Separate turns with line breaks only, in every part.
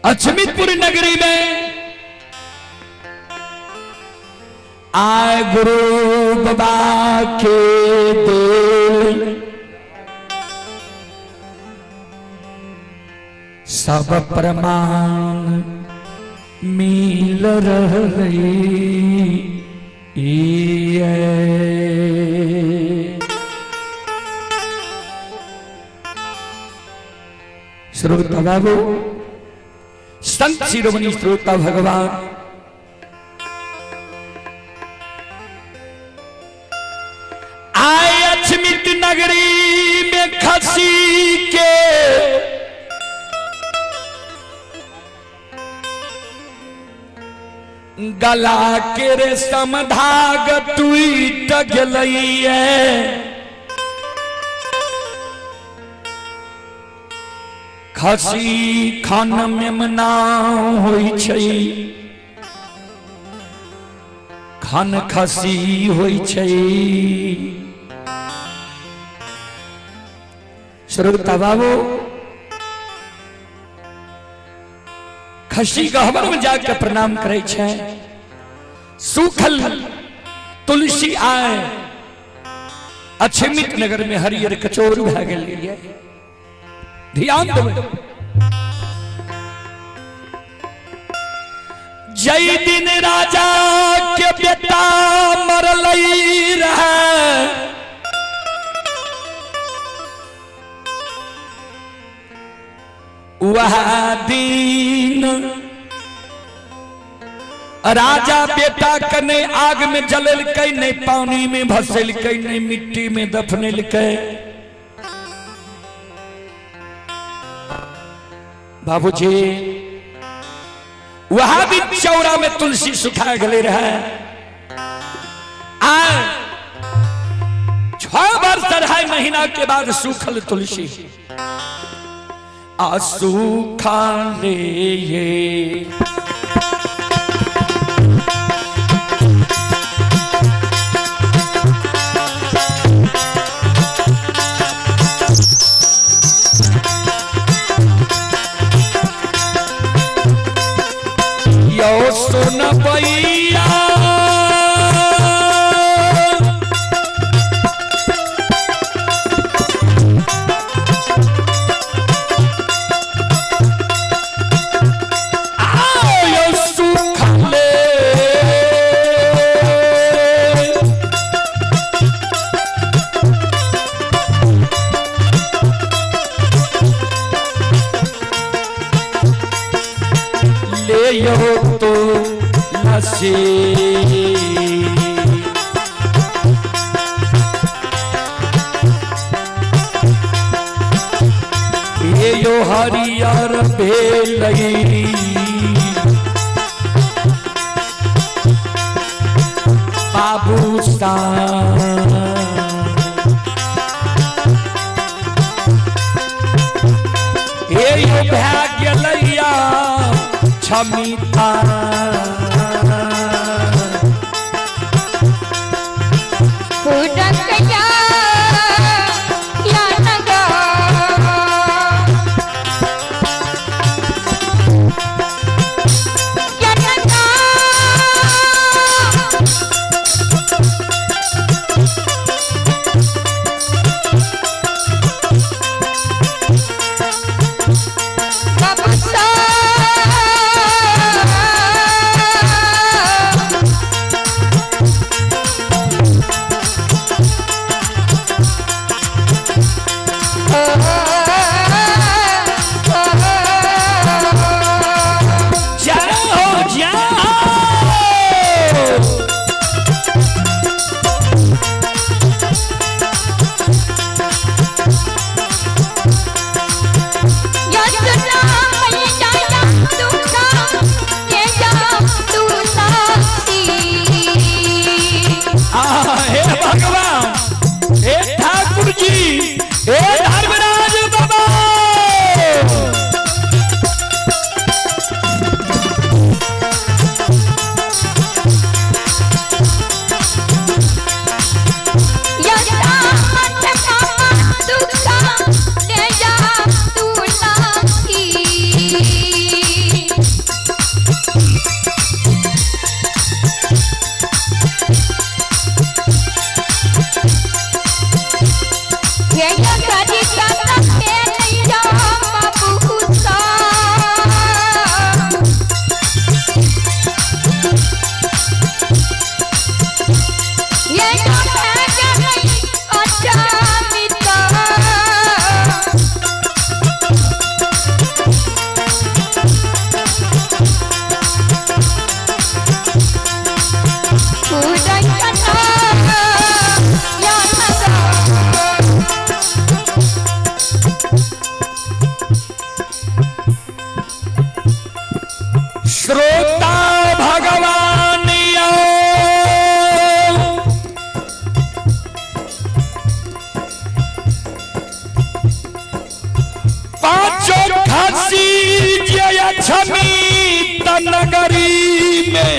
अछमितपुर नगरी में आय गुरु बाबा के दिल सब प्रमाण मिल रहे। श्रोता बाबू, संत शिरोमणि श्रोता भगवान, आय अछमित नगरी में खसी के गला के रेशम धाग टूट गेलैये। खसी खन मेमना होइ छै, खन खसी होइ छै। श्रोता बाबू, खसी गहबर में जाके प्रणाम करे छै। सूखल तुलसी आए अछमित नगर में हरियर कचोर भए गेलियै। ध्यान देबै, जय दिन राजा के बेटा मरलई रहे, वह दिन राजा बेटा के नहीं आग में जलेलकै, नहीं पानी में भसेलकै, नहीं मिट्टी में दफनेलकै। बाबूजी, वह दिन चौरा में तुलसी सुखा गए रहे। आ 6 वर्ष 2.5 महीना के बाद सूखल तुलसी आ सूखा ले ये। यो सुन पैया आयो सुख ले। ले यो तो लसी ये यो हरियर भेलई। बाबू सा ये यो भए गेलैया क्षमिता। अक्षमित नगरी में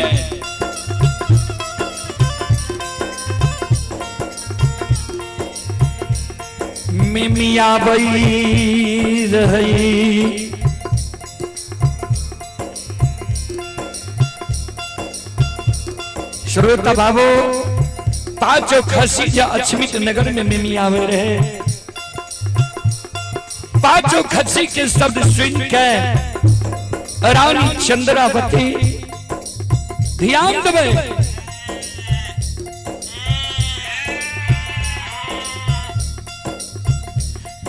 मिमियाबै रहै। श्रोता बाबू, पांचों खसी जो अक्षमित नगर में मिमियावे रहे, पांचों खसी के शब्द सुन के रानी चंद्रावती ध्यान देवे,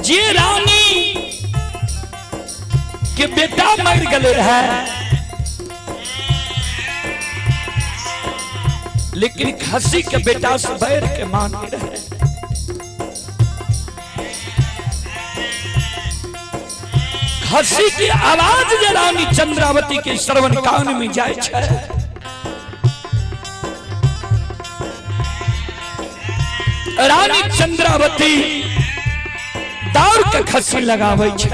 जे रानी के बेटा मर गए रहे, लेकिन खसी के बेटा से बैर के मानते रहे। खसी की आवाज जे रानी चंद्रावती के श्रवण कान में जाए छे, रानी चंद्रावती दौड़ के खसी लगावे छे,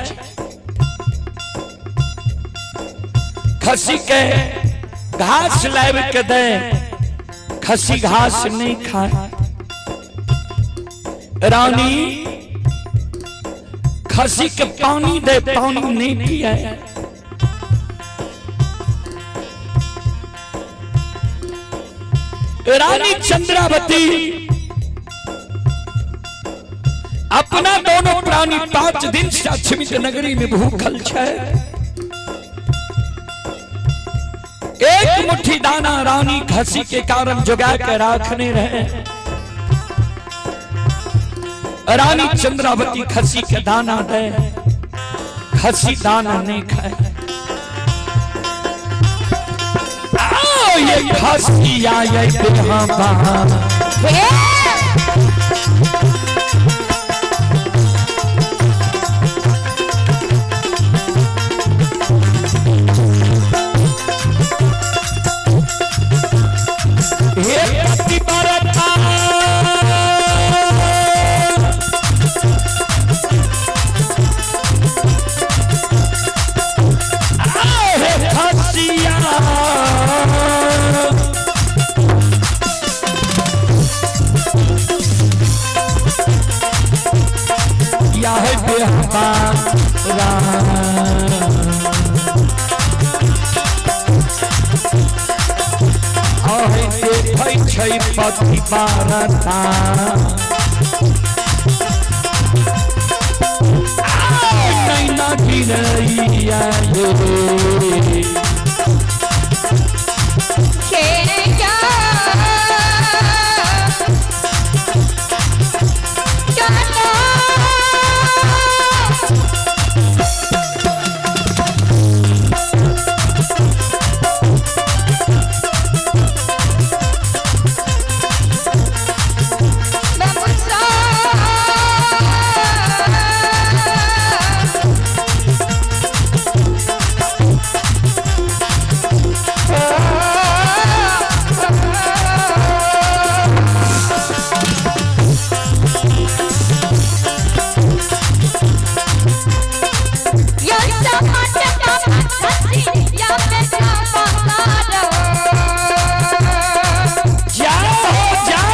खसी के घास लाब के दे, खसी घास नहीं खाए। रानी खसी के पानी दे, पानी नहीं पिए। रानी चंद्रावती अपना दोनों प्राणी 5 दिन से अक्षमित नगरी में भूखल छे। एक मुट्ठी दाना रानी खसी के कारण जुगा के राखने रहे। रानी चंद्रावती खसी के दाना दे, खसी दाना नहीं खाए। आओ ये खसी आए बेहबा। हे पतिव्रता, आओ हे खसिया, या है बेहबा आहे देखै छै पतिव्रता। नैना गिरैया ये। जाओ जाओ।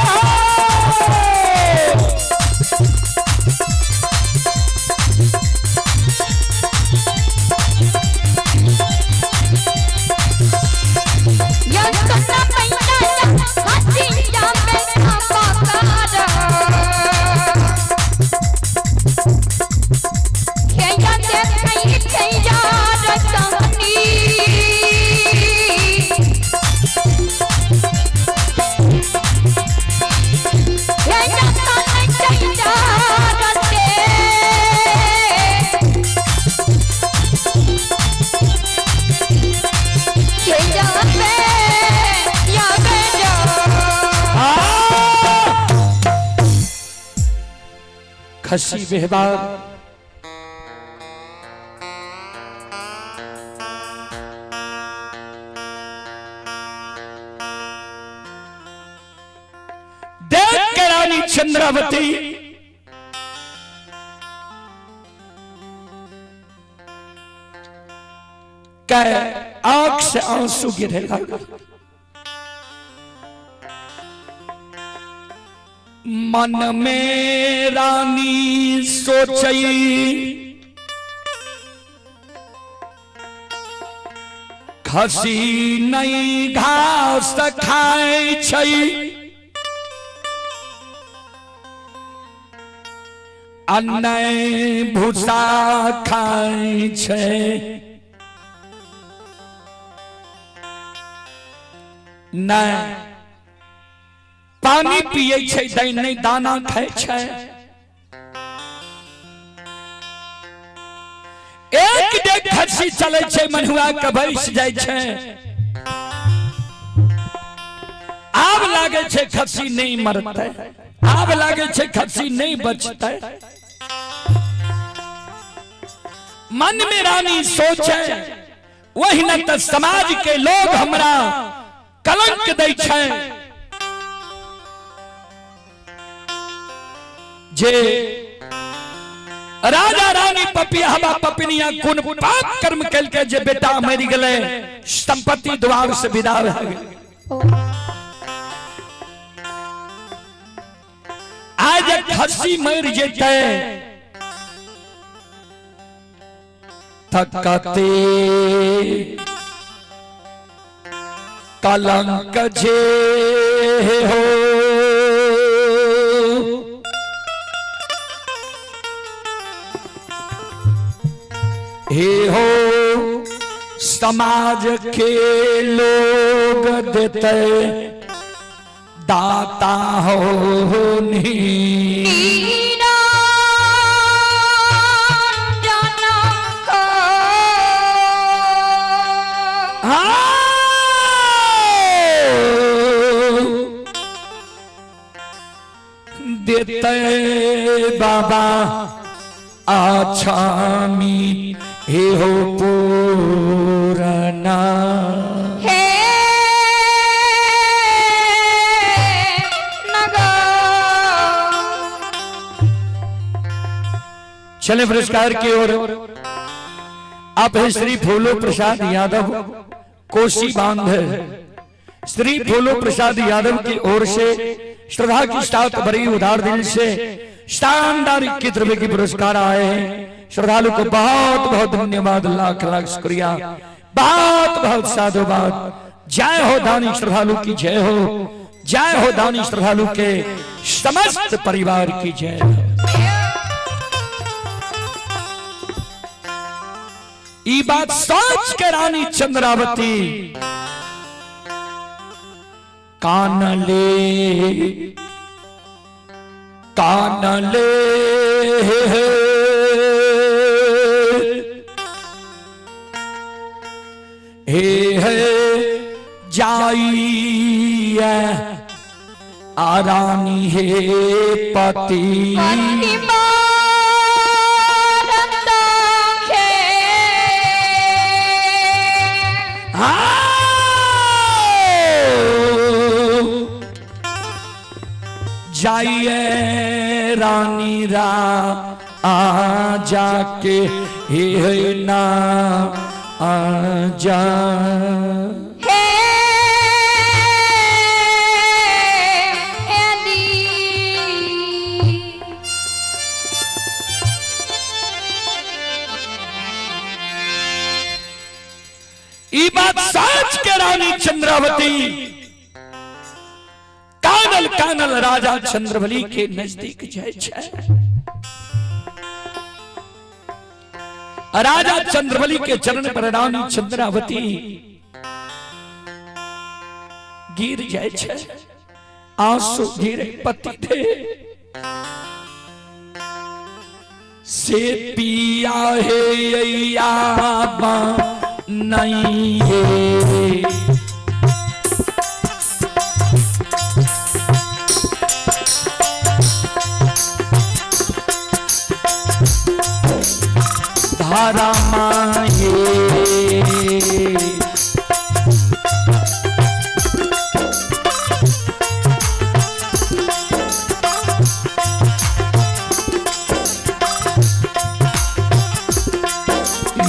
खसी बेहबार देख के रानी चंद्रावती के आंख से आंसू गिरे लागल। मन में रानी सोचई खसी नहीं घास खाए छै आ नहि भूसा खाय छै। नहि पानी पिए छै नहि दाना खाय छै। एक डेग खस्सी चलै छै मनुआ के बैस जाइ छै। आब लागे छै खस्सी नहीं मरतै, आब लागे छै खस्सी नहीं बचतै। मन में रानी सोचे वही न त समाज के लोग हमरा कलंक दै छै जे राजा रानी पपियाबा पपिनिया कोन पाप कर्म केलकै जे बेटा मरि गेलै, संपत्ति द्वार से विदा भए गेलै। आइ जे खस्सी मरि जेतै त कते कलंक जे हो हे हो समाज के लोग देते दाता हो नी। देते बाबा आछामी हे हो पूरना
हे नगर।
चले पुरस्कार की ओर। आप है श्री फूलो प्रसाद यादव कोसी बांध है। श्री फूलो प्रसाद यादव की ओर से श्रद्धा की साथ बड़ी उदार दिल से शानदार 21 रुपए की पुरस्कार आए हैं। श्रद्धालु को बहुत बहुत धन्यवाद, लाख लाख शुक्रिया, बहुत बहुत साधुवाद। जय हो दानी श्रद्धालु की जय हो, जय हो दानी श्रद्धालु के समस्त परिवार की जय हो। ई बात सोच के रानी चंद्रावती कान ले कान ले हे हे जाइए आरानी हे पति
पति मारत खे।
जाइए रानी रा आ जाके हे ना आ जा
हे एली।
ई बात सच के रानी चंद्रावती कानल कानल राजा चंद्रबली के नजदीक जाय छै। राजा चंद्रबली के चरण पर रानी चंद्रावती गिर जाय छै, आंसू गिरे पति दे से पिया हे अय्या नहीं है। धारा माये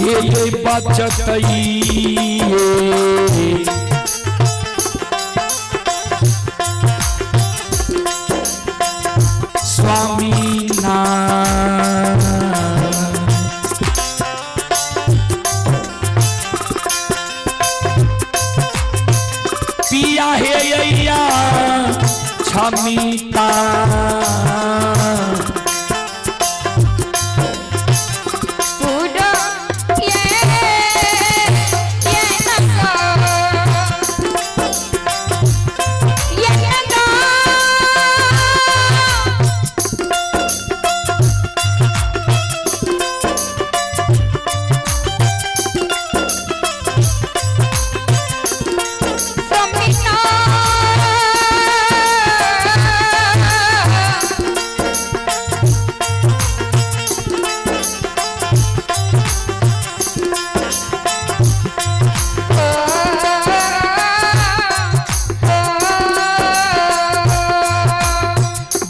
ये ये बचत ये। स्वामी ना पिया हे अय्या क्षमिता।
पूरा ये नगा ये नगा। समिता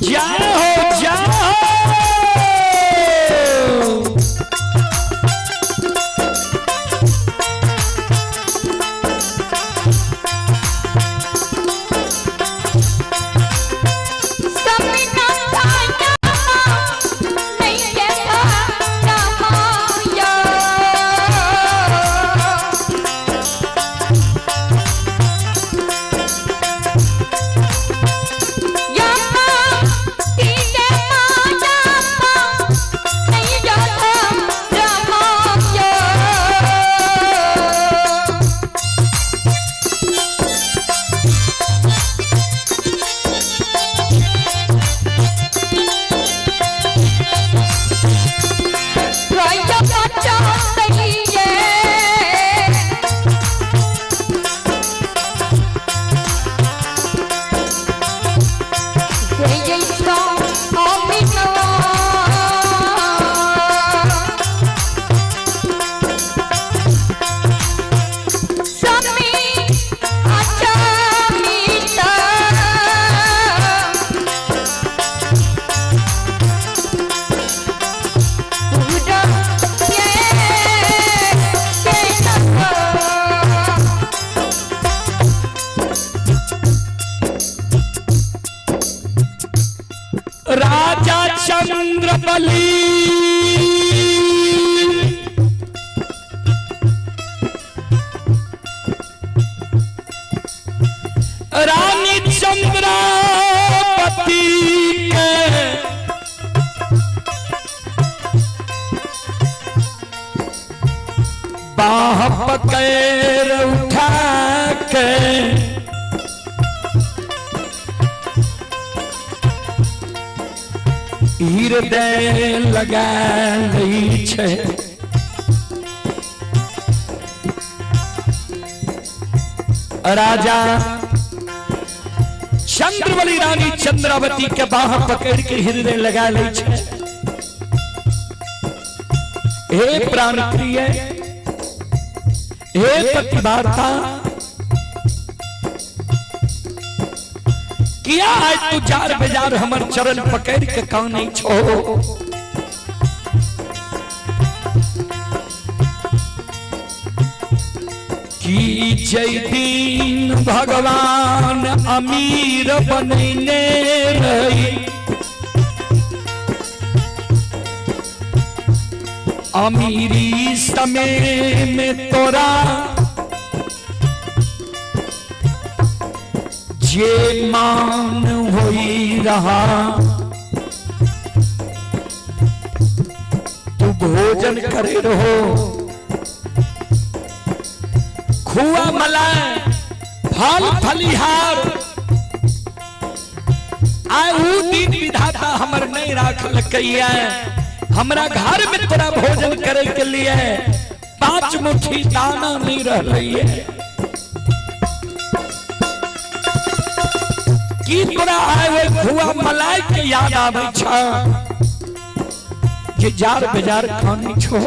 जय हो जय हो।
समिता नहीं माया।
राजा चंद्र बली रानी चंद्रावती के बाह पकड़ उठा के हृदय लगा लै छै। राजा चंद्रबली रानी चंद्रावती के बाह पकड़ के हृदय लगा लै छै। हे प्राण प्रिय, हे पतिवार्ता, किया आज तू जार बेजार हमर चरण पकड़ के कानै छो? की जय दिन भगवान अमीर बनैने रही, अमीरी समय में तोरा जे मान होई रहा, तू भोजन करे रहो खुआ मलाई फल फलिहार, आय ऊ दिन विधाता हमर नहीं राखलकैया, हमरा घर में तोरा भोजन करे के लिए 5 मुट्ठी दाना नहीं रहलैया। की तोरा आय ओहि खुआ मलाई के याद आबै छ जे जार बेजार खानै छो?